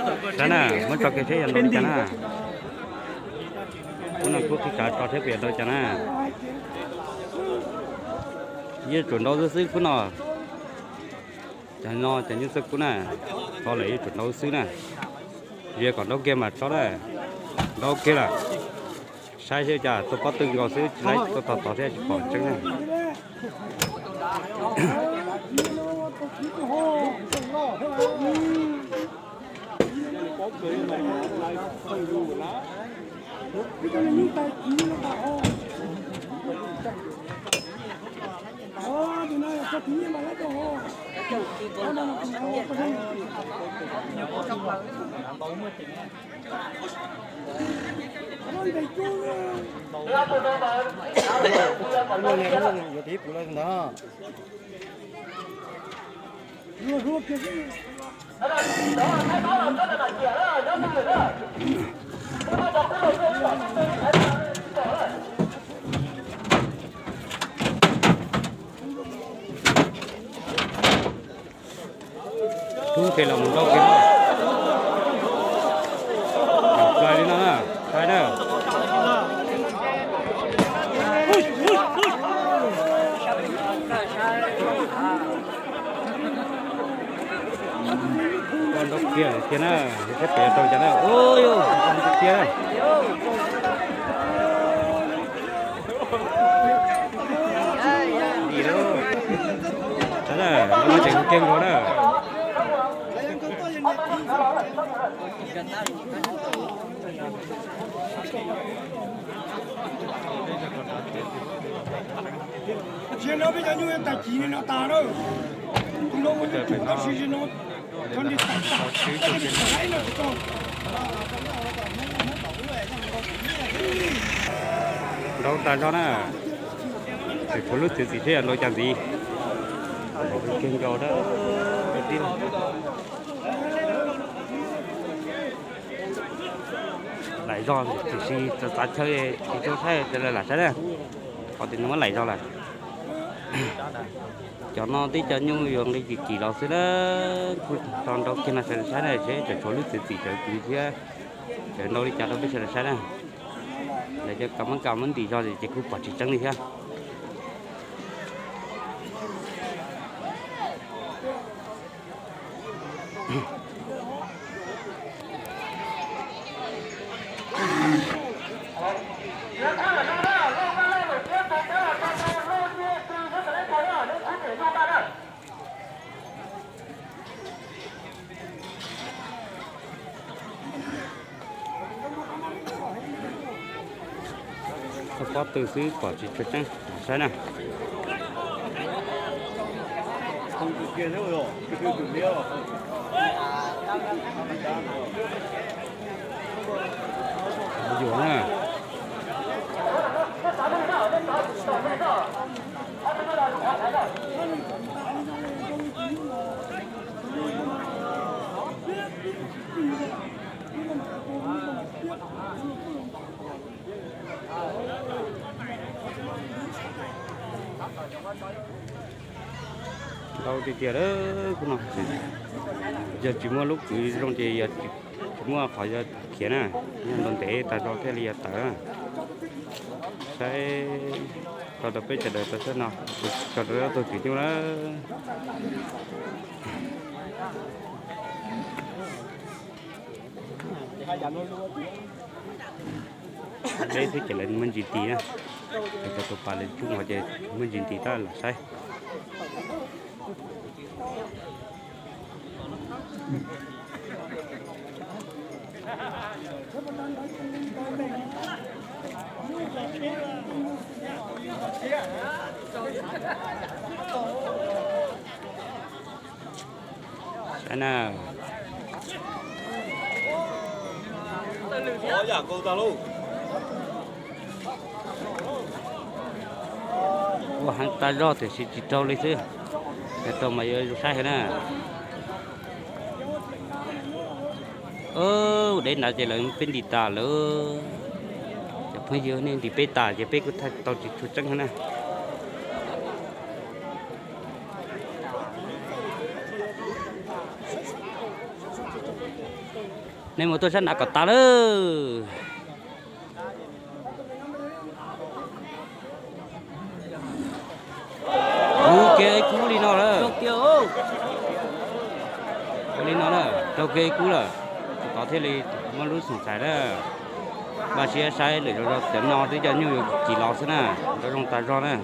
Saib na, muab tso kiag seb yog nrau li cas na. Khub no khub qhib tsav tso seb puas yog nrau li cas na. Yeej tsuas nrau xwb xwb khub no. Cov no cov nyuj txawj kub na, tso lawm yeej tsuas nrau xwb na. Yog kom nrau kiag mas tso na. Nrau kiag lawm. Saib seb cas txog pob tw nkaus xwb, tsis laib tuaj tos tos thiab tsis pom tseeb na. Yuav tiv pum los ntag. Tub nqes los mus nrau kiag. Plais li no na, plais na. Nrau kiag tiag na, thiab pem rau cas na, ua yus tiag. Dim lawm. Sawv daws, no ces kuv kiag nkaus na. Ziag no peb cov nyuj tag kis no tas lawm. Tus no ua nyuj tus tab sis ziag no cov nti tas tas. Nrau tas zog na. Tseem tshuav lub txiav txim thiab yog nrau cas ntxiv. Kiag nkaus na. Laim zog tiam sis txav txav chaw tsis tau saib, lam saib na. Qhov tias nws muab laim zog lawm. Cov no tib cov nyuj yuav nqi kim kim los xwb na. Kuj tso nrau kiag no sawv daws saib na, seb tseem tshuav lub txiav txim cov kwv thiab cov nrau li cas rau peb sawv daws saib na. Lawv cov kav muab kav muab ntim zog ces kuj pom tsis tseeb li thiab. Txog pob tw xwb pom tsis tshua tseeb, saib na. Yuav na. Ntau tiag tiag lawm khub no. Yog tsis muaj lub kwv zoo ces yog tsis muaj qhov yog khiav na, yog nrau ntev tas zog thiaj li yog tawv. Saib tso rau peb sawv daws tau saib no, tso rau ob tug tswv nyuj na. Deb xwb ces lawv muab ntsis ntis na. Cov tus pas lawv cub no ces muab ntsis ntis tab lam saib. Saib na. Ua heev tas zog tiam sis tsis raug li xwb. Yog raug mas yuav zoo saib heev na. Deb nrad ces lawv peb ntim tas lawm. Cov phooj ywg nej ntim peb tas ces peb kuj tau tsis tshua tseeb heev na. Nej mus tuaj sab nraud kom tas lawm. Ua kiag ib kub li no lawm. Ua li no na, raug kiag ib kub lawm. Tov thiaj li muaj lub xoom txhais na. Npaj siab saib lwm zaus, cov no twb cov nyuj yuav kis los xwb na. Nrov zoo tas zog na.